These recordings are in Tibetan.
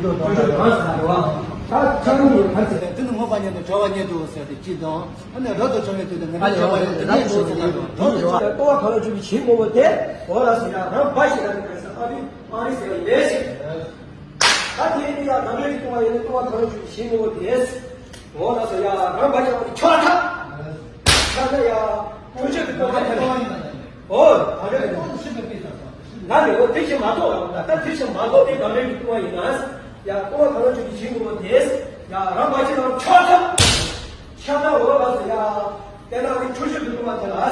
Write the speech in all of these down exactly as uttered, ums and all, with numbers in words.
དོན་གྲུབ་གང་ཟེར་བ། ད་ཆགས་ཡོད་གང་ཟེར། དེ་ནི་མངོན་པ་ཉིད་དུ་གྲོལ་བ་ཉིད་དུ་ཟེར་ཏེ་གཅིག་དང་། ཨ་ནི་རབ་ཏུ་བྱུང་བའི་དུས་དུ་ངེས་པར་ཆགས་པ་ཡང་དེ་ཉིད་དུ་ཟེར་ན། རབ་ཏུ་བྱུང་བ། ལྟུང་བ་གང་ལ་འཇུག་པའི་ཞིང་སྨོན་པོ་དེ། འོ་ལགས་སོ། ཡ་རང་འབའ་ཞིག་ལ་ནི་ག་རེ་ཟེར། ཨ་རི་ཨ་རི་ཟེར་བ་ལས་ཞིག་ད་དེ་ནི་ཡ་ནམ་རྒྱུན་གྱི་ལྟུང་བ་ཡིན་ན་ལྟུང་བ་གང་ལ་འཇུག་པའི་ཞིང་སྨོན་པོ་དེ། འོ་ལགས་སོ། ཡ་རང་འབའ་ཞིག་ལ་ནི་ཆགས་ཐལ། ཆགས་ན་ཡ་ཁྱོད་ཆོས་ཀྱི་ལྟུང་བ་ཐལ། འོ་ད་རེད། ང་ནི་འོ་དེ་བཞིན་མ་རྟོགས། ད་དེ་བཞིན་མ་རྟོགས་དེ་ནམ་རྒྱུན་གྱི་ལྟུང་བ་ཡིན་ན། ཡ་ལྟུང་བ་གང་ལ་འཇུག་པའི་ཞིང་སྨོན་པོ་དེ། ཡ་རང་འབའ་ཞིག་ལ་ཆགས་ཐལ། ཆགས་ན་འོ་ལགས་སོ། ཡ་དེ་ན་ནི་ཁྱོད་ཆོས་ཀྱི་ལྟུང་བ་དེ་ལ།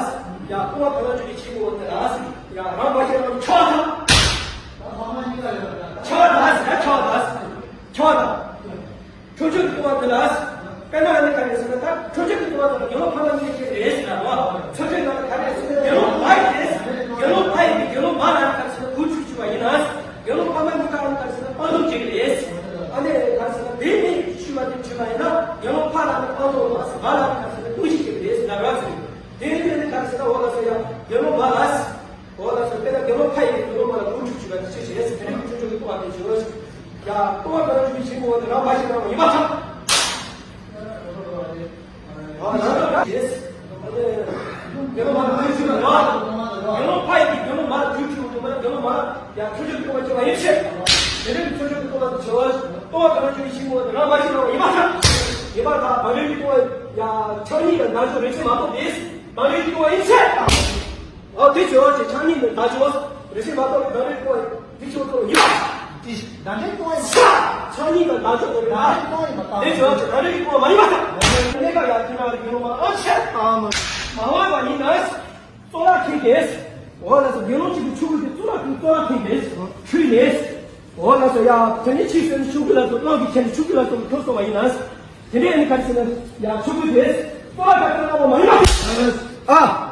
ཡ་ལྟུང་བ་གང་ལ་འཇུག་པའི་ཞིང་སྨོན་པོ་དེ་ལ། ཡ་རང་འབའ་ཞིག་ལ་ཆགས་ཐལ། ཆགས་ཐལ། ཆགས་ཐལ། ཆགས་ཐལ། ཁྱོད་ཆོས་ཀྱི་ལྟུང་བ་དེ་ལ། དཔེར་ན་ཨ་ནི་ག་རེ་ཟེར་ན། ད་ཁྱོད་ཆོས་ཀྱི་ལྟུང་བ་དེ་ལ་དགེ་སློང་ཕ་མ་གཉིས་ཀྱི་རེད་ཟེར་ན། ཚོགས་ཆོས་ནང་ག་རེ་ཟེར་ན། དགེ་སློང་མ་ཡི་རེད། དགེ་སློང་ཕ་ཡི་དགེ་སློང་མ་ལ་ག་རེ་ཟེར་ན་དགུ་ཆུ་ཆུ་བ་ཡིན་ན། དགེ་སློང་ཕ་མ་གཉིས་ཀ་ལ་ག་རེ་ཟེར་ན་སྤང་ལུང་བྱེད་ཀྱི་རེད། ཨ་ནི་ག་རེ་ཟེར་ན་དེ་ནི་ཆུ་བ་དེ་ཆུ་བ་ཡིན་ན། དགེ་སློང་ཕ་ལ་ནི་སྤང་ལུང་མ་ཟེར། མ་ལ་ནི་ག་རེ་ཟེར་ན་ལྟུང་བཤིག་བྱེད་ཀྱི་རེད་ཟེར་ན་ར་ཟེར། དེ་ནི་ག་རེ་ཟེར་ན། འོ་ལགས་སོ། ཡ་དགེ་སློང་མ་ལ། འོ་ལགས་སོ། དཔེར་ན་དགེ་སློང་ཕ་ཡི་དགེ་སློང་མ་ལ་དགུ་ཆུ་ཆུ་བ་དེ་ཆོས་ཅན། དེ་རིང་ཁྱོད་ཆོས་ཀྱི་ལྟུང་བ་དེ་ཆོས་ཅན། ཡ་ལྟུང་བ་གང་ལ་འཇུག་པའི་ཞིང་སྨོན་པོ་དེ་རང་འབའ་ཞིག་ལ་ཡིན་པར་ཐལ། དགེ་སློང་མ་ལ་དགུ་ཆུ་ཆུ་བ། དགེ་སློང་ཕ་ཡི་དགེ་སློང་མ་ལ་དགུ་ཆུ་ཆུ་བ། དགེ་སློང་མ་ལ། ཡ་ཁྱོད་ཆོས་ཀྱི་ལྟུང་བ་ཆོས་པ་ཡིན་ཕྱིར། དེ་རིང་ཁྱོད་ཆོས་ཀྱི་ལྟུང་བ་ཆོས་པ། ལྟུང་བ་གང་ལ་འཇུག་པའི་ཞིང་སྨོན་པོ་དེ་རང་འབའ་ཞིག་ལ་ཡིན་པར་ཐལ། ཡིན་པར་ཐལ། ནམ་རྒྱུན་གྱི་ལྟུང་བ། ཡ་ཆགས་སྙིང་དང་འདར་ལྕོག་རེག་བྱའི་མ་རྟོགས་དེ་ནམ་རྒྱུན་གྱི་ལྟུང་བ་ཡིན་ཕྱིར། འོ་དེ་ཆོས་ཅན། ཆགས་སྙིང་དང་འདར་ལྕོག་རེག་བྱའི་མ་རྟོགས་ནམ་རྒྱུན་གྱི་ལྟུང་བ་དེ་ཆོས་ལྟུང་བ་ཡིན་པ། དེ་ནམ་རྒྱུན་ལྟུང་བ་ཡིན་པ། ཆགས་སྙིང་དང་འདར་ལྕོག་རེག་བྱའི་མ་རྟོགས་དེ་ཆོས་ཅན། ནམ་རྒྱུན་གྱི་ལྟུང་བ་མ་ཡིན་པ། གནས་སྐབས་ཡང་དེ་ན་དགེ་སློང་མ་ལ་ཨ་ཆེ་ཨ་མ་མ་འོངས་པ་ཡིན་ན། གཙུག་ལག་ཁང་གི། འོ་ལགས་སོ། དགེ་སློང་གཅིག་གི་ཆོས་གོས་དེ་གཙུག་ལག་ཁང་གི་གཙུག་ལག་ཁང་གི་ཁྲུས་ནས། འོ་ལགས་སོ། ཡ་དེ་ནས་ཕྱིས་སུ་ནི་ཆོས་གོས་ལ་སོགས་ནང་གི་ཁྱེར་ནས་ཆོས་གོས་ལ་སོགས་ལ་ཐོབ་སོང་བ་ཡིན་ན། དེ་ནས་ནི་ག་རེ་ཟེར་ན། ཡ་ཆོས་གོས་དེ་གཙུག་ལག་ཁང་གི་གཙུག་ལག་པ་མ་ཡིན་པ། ཨ།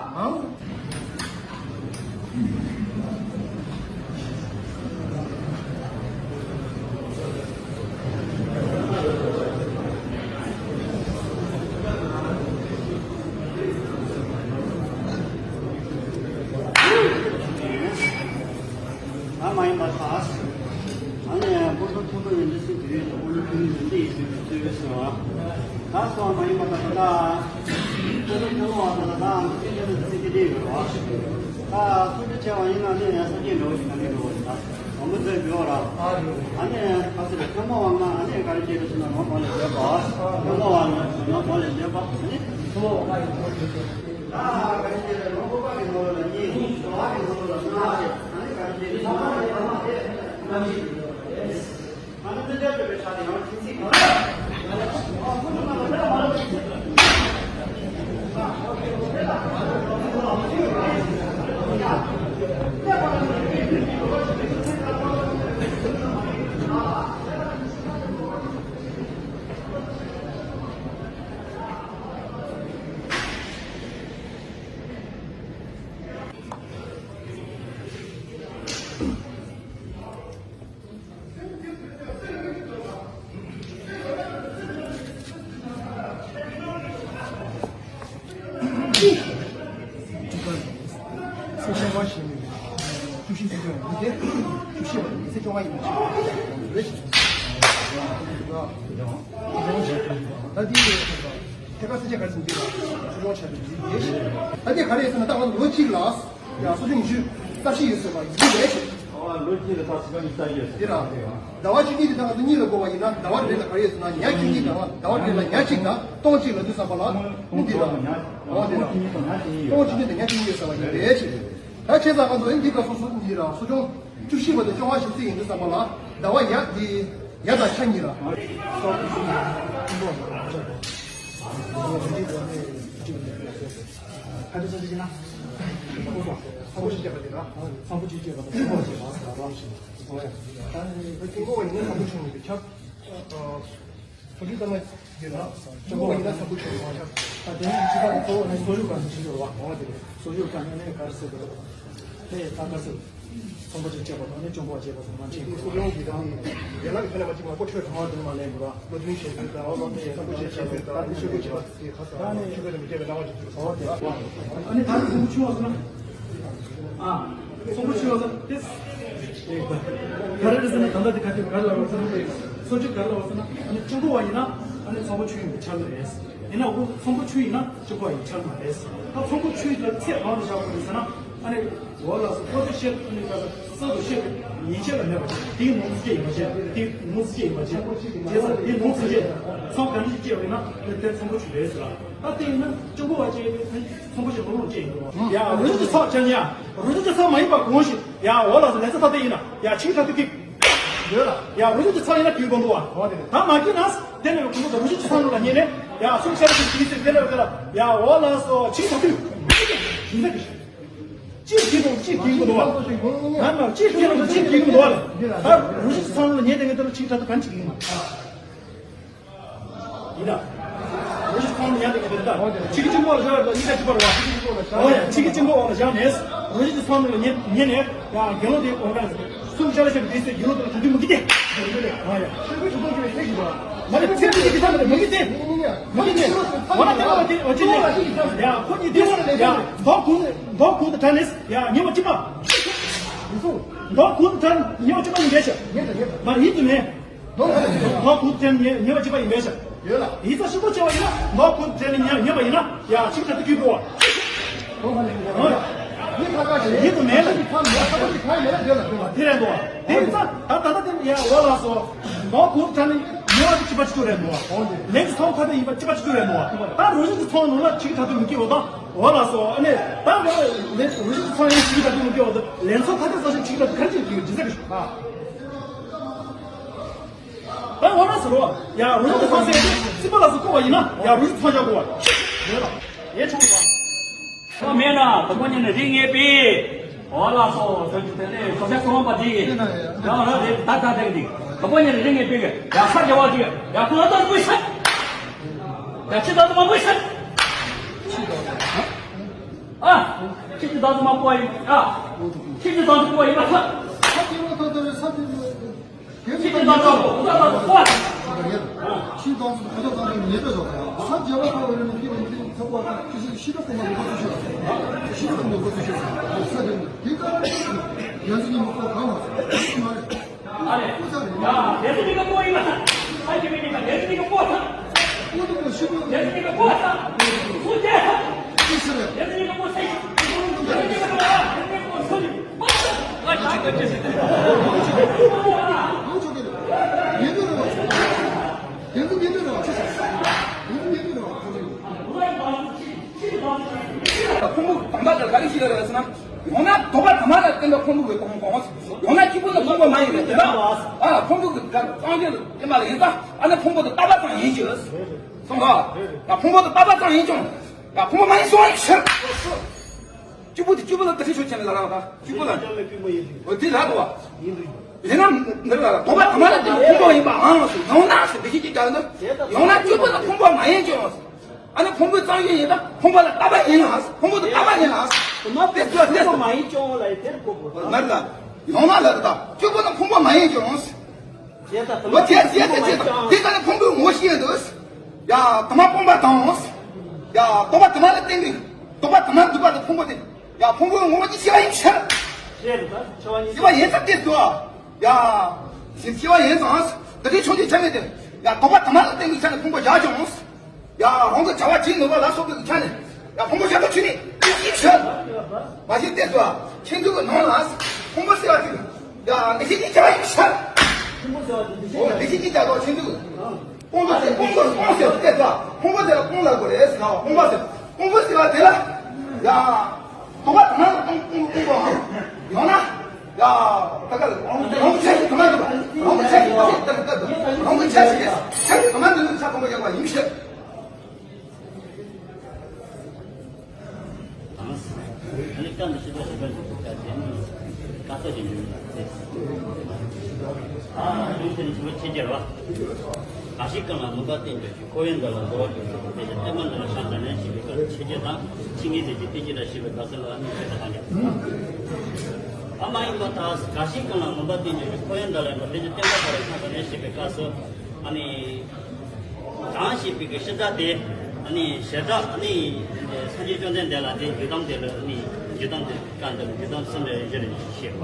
ང་མ་ཡིན་པར་ཐལ། ཨ་ནི་སྐུ་གསུང་ཐུགས་ཀྱི་ཡོན་ཏན་སྲིད་པའི་ཡུལ་དུ་སྐུ་གསུང་ཐུགས་ཀྱི་ཡོན་ཏན་ཡིན་ཞུས་པའི་ཚུལ་ཞུ་བ། ད་སོང་མ་ཡིན་པ་ད་ལྟ་སྐུ་གསུང་ཐུགས་ཀྱི་ཡོན་ཏན་ད་ལྟ་སྲིད་པའི་ཡུལ་དུ་སྲིད་པའི་ཡུལ་རོ། ད་སུ་འདྲ་བྱས་པ་ཡིན་ན་ནི་ཡང་སངས་རྒྱས་འགྲོ་བ་ཞིག་ག་ནས་འགྲོ་བ་ཞིག་ད་འོ་མི་ཚོས་འགྲོ་ར། ཨ་ནི་ཁ་ཚིག་ཐོན་མ་བ་ང་ཨ་ནི་ག་རེ་བྱས་པ་ཞིག་ན་ནོར་མ་ལས་འདས་པ། ཐོན་མ་བ་ང་ནོར་མ་ལས་འདས་པ། ཨ་ནི་ཐོན་མ་བ་ང་ཡིན་ནོར་འདས་པ། སེམས་ཅན་དབང་ཤེས་མེད་པའི་བཅུ་བཞི་སེམས་ཅན་ཡིན་ཏེ། བཅུ་བཞི་པ་ནི་སེམས་ཅན་དབང་ཡིན་པ་ཞིག་རེད། ད་འདི་ཐད་ཀར་སེམས་ཅན་ག་རེ་ཟེར་འདི་ལ་གསོ་སྦྱོང་བྱ་བའི་ཡིད་དེ། ད་འདི་ག་རེ་ཟེར་ན། ད་ང་ཚོ་ལོ་གཅིག་ལ་ཡང་གསོ་སྦྱོང་ཉི་ཤུ་རྩ་བཞི་ཡོད་ཟེར་བ་ཡིན་གྱི་རེད། ཨ་ལོ་གཅིག་ལ་ད་གསོ་སྦྱོང་ཉི་ཤུ་རྩ་བཞི་ཡོད་ཟེར་བ། འདི་ར། ཟླ་བ་བཅུ་གཉིས་དེ་ད་ང་ཚོ་གཉིས་ལ་བགོས་པ་ཡིན་ན། ཟླ་བ་རེ་ལ་ག་རེ་ཡོད་ཟེར་ན། ཉ་གཅིག་གཉིས་དང་། ཟླ་བ་རེ་ལ་ཉ་གཅིག་དང་སྟོང་གཅིག་ལ་དུས་བསམ་པ་ལ་ནི་འདི་ར། འོ་འདི་ར། སྟོང་གཅིག་གཉིས་དང་ཉ་གཅིག་གཉིས་ཡོད་ཟེར་བ་ཡིན་རེད་ཅེས། ད་བྱས་ཙང་ང་ཚོ་ཨེ་འདི་ག་སོ་སོ་འདི་ར་གསོ་སྦྱོང་བཅུ་བཞི་པ་དང་བཅོ་ལྔ་ཞིག་བརྩི་ཡིན་དུས་ཙམ་པ་ལ་ཟླ་བ་ཡ་འདི་ཡ་དང་ཤ་གཉིས་ར། ཕ་གི་ལྟ་ན་ཡིན་ན་ཚ་པོ་ཆུང་བ་ཆགས། ད་དེ་ནས་ཕྱི་ཁ་ནས་གཙོ་བོ་ནི་གསོ་སྦྱོང་གང་ཞིག་བྱེད་དགོས་པ། འོ་དེ་རེད། གསོ་སྦྱོང་གང་ནས་ག་རེ་ཟེར་དགོས། དེ་ད་ག་ཟེར། ཚོང་པ་ཅིག་བྱེད་པ་དང་ནི་སྐྱོང་པ་བྱེད་པ་དང་མ་བྱེད་དགོས། གསོ་སྦྱོང་གི་དང་ཡན་ལག་གི་ཐད་ནས་མ་བྱེད་པ་ཁོ་ཆོས་དང་དེ་མ་ལེན་དགོས་ར། བློ་མཐུན་བྱེད་དགོས་དང་བློ་མཐུན་བྱེད་དགོས་དང་ནི་ཆོས་གོས་བྱེད་པ་དེ་ཁ་ས་ནི་ཆོས་གོས་དང་མི་བྱེད་པའི་སྣང་བ་ཅིག་འདུག་ཟེར་བ་དེ། ཨ་ནི་ད་ཚོང་པ་ཆུང་བ་ཟེར་ན། ཨ། ཚོང་པ་ཆུང་བ་ཟེར་ཏེ། ག་རེ་རེད་ཟེར་ན། ད་ལྟ་དེ་ག་དེ་ག་རེ་ལབ་པ་ཟེར་ན། སོ་ཅི་ག་རེ་ལབ་པ་ཟེར་ན། ཨ་ནི་གཅིག་པོ་བ་ཡིན་ན་ཨ་ནི་ཚོང་པ་ཆོས་དབྱིངས་ཀྱི་འཆར་གཞི་རེད། ཡིན་ན་འོ་ཚོང་པ་ཆོས་དབྱིངས་ན་གཅིག་པོ་བ་ཡི་འཆར་གཞི་མ་རེད། ད་ཚོང་པ་ཆོས་དབྱིངས་ལ་ཚད་གང་དུ་བཞག་དགོས་རེད་ཟེར་ན། ཨ་ནི་འོ་ལགས་སོ། ཁོ་ཚོས་བཤད་ཨ་ནི་ག་ས་གསར་དུ་བཤད་པའི་ཉིན་ཤས་ལ་མེད་པ་ཅིག་དེའི་ནོར་འཛོལ་ཅིག་ཡིན་པ་བྱས། དེའི་ནོར་འཛོལ་ཅིག་ཡིན་པ་བྱས། བྱས་ཙང་དེའི་ནོར་འཛོལ་ཅིག་ཚོང་ག་འདྲ་ཞིག་སྐྱེས་པ་ཡིན་ན་དེ་ཚོང་པ་ཆོས་རེད་ཟེར་ལ། ད་དེ་ཡིན་ན་གཅིག་པོ་བ་ཅིག་ཚོང་པ་ཞིག་ལོག་ལོག་ཅིག་ཡིན་འགྲོ། ཡ་རུ་ཅི་ཚོགས་ཅན་ཡ། རུ་ཅི་ཚོགས་མ་ཡིན་པ་གོང་ཞིག་ཡ་འོ་ལགས་སོ། ལས་ཚོགས་ད་དེ་ཡིན་ན་ཡ་ཆིག་ཁྲ་ཏི་ཀི། ཡོད་ལ། ཡ་རུ་ཅི་ཚོགས་ཡིན་ན་དུས་དགོངས་འདུག་བ། ད་མ་གི་ན་དེ་ནས་ཁོང་ཚོ་རུ་ཅི་ཚོགས་ནང་ལ་ཉན་ནས་ཡ་སུམ་ཤར་གྱི་དུས་ཚོད་དེ་ལ་ཡོད་ལ། ཡ་འོ་ལགས་སོ། ཆིག་ཁྲ་ཏི་ཡིན་ན་གི། གཅིག་གིས་དང་གཅིག་གིས་མི་འདུག་བ། ང་ང་གཅིག་གིས་དང་གཅིག་གིས་མི་འདུག་བ་ལ། ད་རུ་ཤི་ཚང་ལ་ཉེ་དེ་ངས་དེ་ལ་ཆིག་ཁྲ་ཏི་གང་གཅིག་ཡིན་མ། ཡིན་ད། རུ་ཤི་ཚང་ལ་ཉེ་དེ་ངས་དེ་ལ་ཆིག་གི་གཅིག་པོ་ལ་བཞག་ད་གཉིས་ཀ་གཅིག་པ་རེད་བ། ཨོ་ཡ། ཆིག་གི་གཅིག་པོ་ལ་བཞག་ནས་རུ་ཤི་ཚང་ལ་ཉེ་ཉེ་ནས་ཡ་དགེ་སློང་དེ་གོང་ཀ་སུམ་ཤ་ལ་ཤ་དེ་ཚོས་དགེ་སློང་དེ་ལ་ད་དུང་མི་གི་དེ། ཨོ་ཡ། མ་རེད། ཚེ་འདི་གི་ཐང་མི་གི་དེ། མི་གི་དེ། འོ་ན་དེ་ལ་དེ་འོ་ཅི་ནས་ཡ་ཁོ་གཉིས་དེ་ཡ་མདོ་གུང་མདོ་གུང་དུ་དྲངས་ནས། ཡ་ཉེ་བ་གཅིག་པ། མདོ་གུང་དུ་དྲངས་ཉེ་བ་གཅིག་པ་ཡིན་པས་ཤག་མ་ཡིན་དུ་མེད། མདོ་གུང་དུ་དྲངས་ཉེ་ཉེ་བ་གཅིག་པ་ཡིན་པས་ཤག་ཡིན་ཙང་ཤུགས་པོ་ཆེ་བ་ཡིན་ན་མདོ་གུང་དུ་དྲངས་ནས་ཉེ་ཉེ་བ་ཡིན་ན་ཡ་ཆིག་ཁྲ་ཏི་ཀི་པོ། ཡིན་དུ་མེད་ལ། དེ་རེད་འདུག་བ། དེ་ཡིན་ཙང་ད་ད་ལྟ་དེ་ཡ་འོ་ལགས་སོ། མདོ་གུང་དུ་དྲངས་ནས་ཉེ་བ་གཅིག་པ་གཅིག་པ་རེད་འདུག་བ། ལས་ཀྱི་ཚོགས་ཁ་དེ་ཡིན་པ་གཅིག་པ་གཅིག་པ་རེད་འདུག་བ། ད་རུ་ཤི་གི་ཚོགས་ནང་ལ་ཆིག་ཁྲ་ཏི་མི་ཀི་བ་དང་། འོ་ལགས་སོ། ཨ་ནི་ད་ང་ལས་རུ་ཤི་ཚང་ཡང་ཆིག་ཁྲ་ཏི་མི་ཀི་བ་དང་། ལས་ཚོགས་ཁ་ཏི་ཚོགས་ཤིག་ཆིག་ཁྲ་ཏི་ག་རེ་ཅིག་ཀི་ཇི་ཟེར་གི་ཞུ། ད་འོ་ལགས་སོ་རོ། ཡ་རུ་ཤི་ཚང་ཟེར་ཏེ་སྲིད་པ་ལ་སོགས་བཀོད་པ་ཡིན་ན་ཡ་རུ་ཤི་ཚང་བཞག་དགོས་བ། ཡོད་ལ། ཡེ་ཆོག་པ། ཁོ་མེད་ན་དུ་མ་ཉིད་ནས་རིགས་ངེས་པས། འོ་ལགས་སོ། ཁྱོད་ཀྱི་དེ་ནས་ཁོ་ཚོའི་གསུང་པ་འདི་ཡིན། ཡང་ར་རེ་ད་ད་དེ་འདི་དུ་མ་ཉིད་ནས་རིགས་ངེས་པས། ཡ་ས་རྒྱ་བ་ཅིག་ཡ་ཁོ་ལ་ད་དགོས་ཤག་ཡ་ཁྱི་ད་དུ་མ་དགོས་ཤག་ཨ། ཁྱི་ད་དུ་མ་དགོས་ཡིན། ཨ། ཁྱི་ད་དུ་དགོས་ཡིན་པ་ས། ཁྱི་ད་དུ་དགོས་ཡིན་པ་ས། ཁྱི་དང་ཚོ་གོ་ཚོ་ཚང་ཚོ་ཉེས་པའི་ཟོག་ས་རྒྱལ་བ་ཁ་བའི་རིན་ཐིག་རིན་ཐིག་ཚོགས་པ་དང་ཤི་ཤི་ཤི་ད་གོང་མ་ལུག་པ་ཚོ་ཤི་ཤི་ད་གོང་མ་ལུག་པ་ཚོ་ཤི་ས་དེ་འདི་ཀ་ཡང་ཅི་ཉིན་མ་ཁོ་གང་མ་ས་མ་རེད། ཨ་ལེ། ཀུ་ས་རེད། ཡ་དེ་ཚོ་ཉིན་ཀ་པོ་ཡིན་པ་ས་ཨ་ཁྱི་མི་ཉིན་ཀ་དེ་ཚོ་ཉིན་ཀ་པོ་ས་ཀུ་ཏུ་པོ་ཤི་པོ་དེ་ཚོ་ཉིན་ཀ་པོ་ས་སུ་དེ་ས་དེ་ཚོ་ཉིན་ཀ་པོ་ས་ཤི་དེ་ཚོ་ཉིན་ཀ་པོ་ས་དེ་ཚོ་ཉིན་ཀ་པོ་ས་ཤི། ཕུང་པོ་དམ་པ་དེ་ག་རེ་ཞིག་ལ་རེད་ཟེར་ན། ཡང་ན་དོགས་པ་དམ་པ་ལ་བརྟེན་པའི་ཕུང་པོ་གི་དོན་དགོངས། ཡང་ན་སྐྱེས་བུ་ནི་ཕུང་པོ་མ་ཡིན་པའི་དོན་དག་ཨ་ཕུང་པོ་གི་ག་སངས་རྒྱས་ལ་བརྟེན་པ་ལ་ཡིན་ཙང་ཨ་ནི་ཕུང་པོ་དེ་རྟག་པ་ཙམ་ཡིན་གྱི། གསུངས་ལ། ཡང་ཕུང་པོ་དེ་རྟག་པ་ཙམ་ཡིན་ཀྱང་། ཡང་ཕུང་པོ་མ་ཡིན་གསུངས་ཡིན་ཕྱིར། སྐྱེས་བུ་དེ་སྐྱེས་བུ་ལ་དེ་ཁྲིད་ཆོག་ཆེན་ལ་རང་ད་སྐྱེས་བུ་ལ། འོ་དེ་ལ་དོ་བ། ཡིན་ན་འདི་ལ་དོ་བ་དམ་ལ་དེ་ཕུང་པོ་ཡིན་པའང་ཡང་ན་ཟེར་འདི་ཤེས་ཀྱི་ཀྱང་ན་ཡང་ན་སྐྱེས་བུ་ལ་ཕུང་པོ་མ་ཡིན་ཀྱང་ཨ་ནི་ཕུང་པོའི་རྩ་བ་ཡིན་ད་ཕུང་པོ་ལ་རྟག་པ་ཡིན་ལ་ཕུང་པོ་དེ་རྟག་པ་ཡིན་ལ་དེ་ལ་དེ་ལ་ཕུང་པོ་མ་ཡིན་ཀྱང་ལ་དེར་གོ་དགོས་ན་ལ་ཡང་ན་ལ་ད་སྐྱེས་བུ་ལ་ཕུང་པོ་མ་ཡིན་ཀྱང་། ལོ་བྱས་བྱས་ཏེ་བྱས་དང་དེ་ལྟར་ཕུང་པོའི་ངོ་ཤེས་འདུག་ཡ་དུ་མ་སྤངས་པ་དང་། ཡ་དོགས་པ་དུ་མ་ལ་བརྟེན་པའི་དོགས་པ་དུ་མ་འདུག་པ་དང་ཕུང་པོ་དེ། ཡ་ཕུང་པོའི་ངོ་བོ་ཉིད་ཤེས་པ་ཡིན་ཕྱིར། ཤེས་པ་ཡིན་ཙང་དེ་འདུག་ཡ་ཤེས་པ་ཡིན་ཙང་དེ་འདྲའི་ཕྱོགས་ཀྱི་ཆ་ནས་དེ་ཡ་དོགས་པ་དུ་མ་ལ་བརྟེན་པའི་ཆ་ནས་ཕུང་པོ་བཞག་ཀྱང་། ཡ་རང་གི་བྱ་བ་བྱེད་ནུས་པ་ལ་སོགས་པའི་ཆ་ནས་ཡ་ཕུང་པོ་བཞག་པ་ཆུ་ནི་ཡིད་ཀྱིས་ཆོད། མ་གཞི་དེ་ཚོ་ཁྱེད་ཚོ་གི་ནང་ལ་ཕུང་པོ་ཟེར་བ་དེ་ཡ་ནི་ཤེས་ཀྱི་བྱ་བ་ཡིན་ཤར། ཕུང་པོ་ཟེར་བ་དེ་འདི་ཤེས་ཀྱི་བྱ་བ་ཁྱེད་ཚོ་གི་ཕུང་པོ་ཟེར་ཕུང་པོ་ཕུང་ཟེར་བ་དེ་ཚོ་ཕུང་པོ་ཟེར་ལ་ཕུང་ལ་དགོས་རེད་ཟེར་བ་ཕུང་པོ་ཟེར་ཕུང་པོ་ཟེར་བ་དེ་ལ་ཡ་དོགས་པ་དང་ཕུང་ཕུང་ཕུང་པོ་ཡང་ན། ཡ། ད་ག་རང་གི་ཆ་ཞིག་ག་མ་འདུག་རང་གི་ཆ་ཞིག་ག་ཞིག་ལྟར་ལྟར་དུ་རང་གི་ཆ་ཞིག་ཆ་ཞིག་ག་མ་འདུག་ཆ་གོམ་པ་ཡག་པ་ཡིན་ཤེས། ཨ་ནི་སྐབས་འདི་ཤེས་པ་ཤེས་པ་འདི་ཚོ་ག་དེ་ནི་དཀའ་ཚེགས་ཀྱི་ཡོད་ལ་ཚེ། ཨ་ཡོང་དེ་ནི་ཤེས་པ་ཆེ་རྒྱལ་བ། ག་ཞིག་གང་ལ་མུན་པ་བསྟན་པའི་ཁོ་བོའི་མདའ་ལ་འགྲོ་བ་ཀུན་སོགས་དཔེ་ཆ་བསྟན་པ་འདི་ལ་ཤ་ཟ་ནས་ཞེས་པའི་སྐབས་ཆེ་རྒྱལ་དང་ཆིང་ངེ་ཟེར་གྱི་བསྟན་བཅོས་ལ་ཞེས་པའི་སྐབས་སུ་ལ་ནི་ཆེ་རྒྱལ་དང་འདྲ། ཨ་མ་ཡིན་པ་དག་ག་ཞིག་གང་ལ་མུན་པ་བསྟན་པའི་ཁོ་བོའི་མདའ་ལ་འགྲོ་དཔེ་ཆ་བསྟན་པ་འདི་ལ་ཤ་ཟ་ནས་ཞེས་པའི་སྐབས་སུ་ཨ་ནི་གང་ཞེས་པའི་གི་ཤི་ད་དེ་ཨ་ནི་ཞེ་ད་ཨ་ནི་སངས་རྒྱས་བཅོམ་ལྡན་འདས་ལ་དེ་འཇུག་དམ་དེ་ལ་ཨ་ནི་འཇུག་དམ་དེ་ཀ་འདི་ལ་འཇུག་དམ་གསུམ་རེ་བཞི་རེ་ཞེས་པ།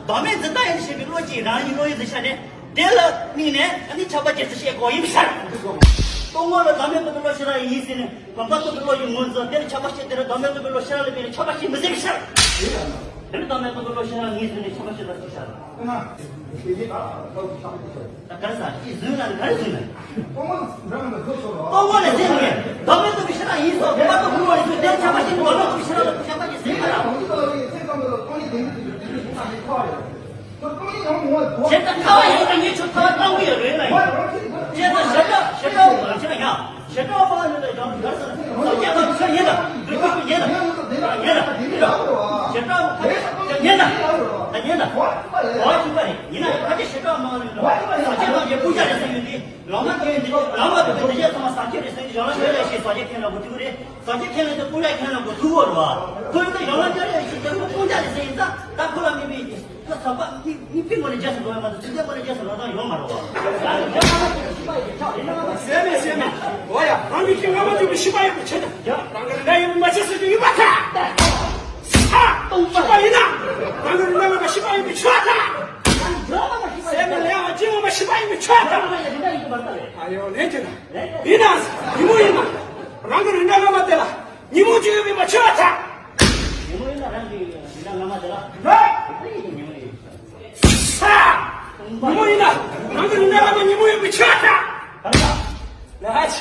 བདག་མེད་འཛིན་སྟངས་ཡིན་ཞེས་པའི་བློ་གཅིག་རང་ཉིད་བློ་ཡུལ་དུ་ཤར་ནས། དེ་ལ་དམིགས་ནས་ཨ་ནི་ཆགས་པ་སྐྱེ་ཚུལ་བཤད་དགོས་ཡིན་ཤར། རྟོག་ངོ་ལ་བདག་མེད་རྟོགས་པའི་བློ་ཤེས་རབ་ཡིན་ཟེར་ནས་བུམ་པ་རྟོགས་པའི་བློ་ཡི་ངོས་འཛིན། དེ་ལ་ཆགས་པ་སྐྱེ་དེ་ལ་བདག་མེད་རྟོགས་པའི་བློ་ཤེས་རབ་ལ་དམིགས་ནས་ཆགས་པ་སྐྱེ་མི་སྲིད་པའི་ཕྱིར། དེ་ལ་བདག་མེད་རྟོགས་པའི་བློ་ཤེས་རབ་ཡིན་ཟེར་ནས་ཆགས་པ་སྐྱེ་ལ་སྲིད་ཕྱིར། ད་ག་རེ་ཟ་ཅི་བཟོས་ན་ག་རེ་བཟོས་ན། རྟོག་ངོ་ལ་ཟེར་ནས་བདག་མེད་རྟོགས་པའི་ཤེས་རབ་ཡིན་སོགས་བུམ་པ་རྟོགས་པའི་བློ་ཡིན་ཚུལ། དེ་ལ་ཆགས་པ་སྐྱེ་ནས་བདག་མེད་རྟོགས་པའི་ཤེས་རབ་ལ་ཆགས་པ་སྐྱེ་ཟེར་ག་རེ། བྱས་ཙང་ཁ་བ་ཡིན་ན་ངས་ཁྱོད་ཁ་བ་བཏང་གི་ཡོད་རེད་ལ་ཡིན། བྱས་ཙང་ཞེ་དྲག་ཞེ་དྲག་མ་བྱས་ན་ཡང་ཞེ་དྲག་པ་ནི་ལ་ཡང་གར་སོང་ཟག་བཅས་དང་ཁྱོད་ཡིན་ད་འདུག་ཁྱོད་ཡིན་ད་ཡིན་ད་ཡིན་ད་ཞེ་དྲག་ཁ་ཆེ་ཁྱོད་ཡིན་ད་ད་ཡིན་ད་གོ་བ་ཞུ་བ་རེད། ཡིན་ན་ཁ་ཆེ་ཞེ་དྲག་མ་ནི་ལ་ཟག་བཅས་དང་ཡང་སྤུན་ཆ་རེད་ཟེར་ཡོད་དེ། ལམ་མ་ཁྱེར་ཡིན་དེ་ལམ་མ་དེ་དེ་རྗེས་ཚང་མ་ཟག་བཅས་རེད་ཟེར་ཡོད་དེ། ཡང་ལ་ཡོད་ལས་ཤེས་ཟག་བཅས་ཁྱེད་ལ་གོ་ཐུག་རེད། ཟག་བཅས་ཁས་ལེན་དེ་ཀུན་ལས་ཁས་ལེན་དགོས་ཐུག་གོ་རེད་བ། ཁོ་ཡིན་ན་ཡང་ན་སྐྱོ་རེ་ཞིག་ཀྱང་ཁོ་ཀུན་ཀྱང་ལས་ཟེར་ཡིན་ཙང་ད་ཁོ་ལ་མི་བི་ཁོ་ཚོགས་པ་མི་མི་ཕི་ངོ་ནས་རྗེས་སུ་འགྲོ་ཡ་མ་གཏོགས་ཚིག་རྒྱབ་ངོ་ནས་རྗེས་སུ་འགྲོ་སྟངས་ཡོད་མ་རེད་བ། ཟེར་མེད་ཟེར་མེད། འོ་ཡ་རང་གི་ཁྱི་ངོ་མ་བཅུག་པའི་ཤི་པ་ཡོད་པའི་ཆེད་དུ་རང་གི་རེ་འདྲ་ཡོད་པའི་མ་ཆེ་སུ་ཅིག་ཡོད་པ་ཐ། ཤི་པ་ཡིན་ན་རང་གི་རེ་འདྲ་ངོ་མ་ཤི་པ་ཡོད་པའི་ཆོས་ཐ། ཟེར་མེད་ལས་ཡང་ཅི་ངོ་མ་ཤི་པ་ཡོད་པའི་ཆོས་ཐ། ཨ་ཡོ་ལན་ཅི་ན་ཡིན་ན་ཡིན་མོ་ཡིན་ན་རང་གི་རེ་འདྲ་ངོ་མ་དེ་ལ། ཉིན་མོ་བཅུ་ཡོད་པའི་མ་ཆོད་པ་དང་། ཉིན་མོ་ཡིན་ན་རང་གི་ཡིན་ན་ངོ་མ་དེ་ལ། ན། ཉིན་མོ་ཡིན་ན་རང་གི་ཡིན་ན་ངོ་མ་ཉིན་མོ་ཡོད་པའི་ཆོད་པ་དང་། ལ་ཧ་ཆི།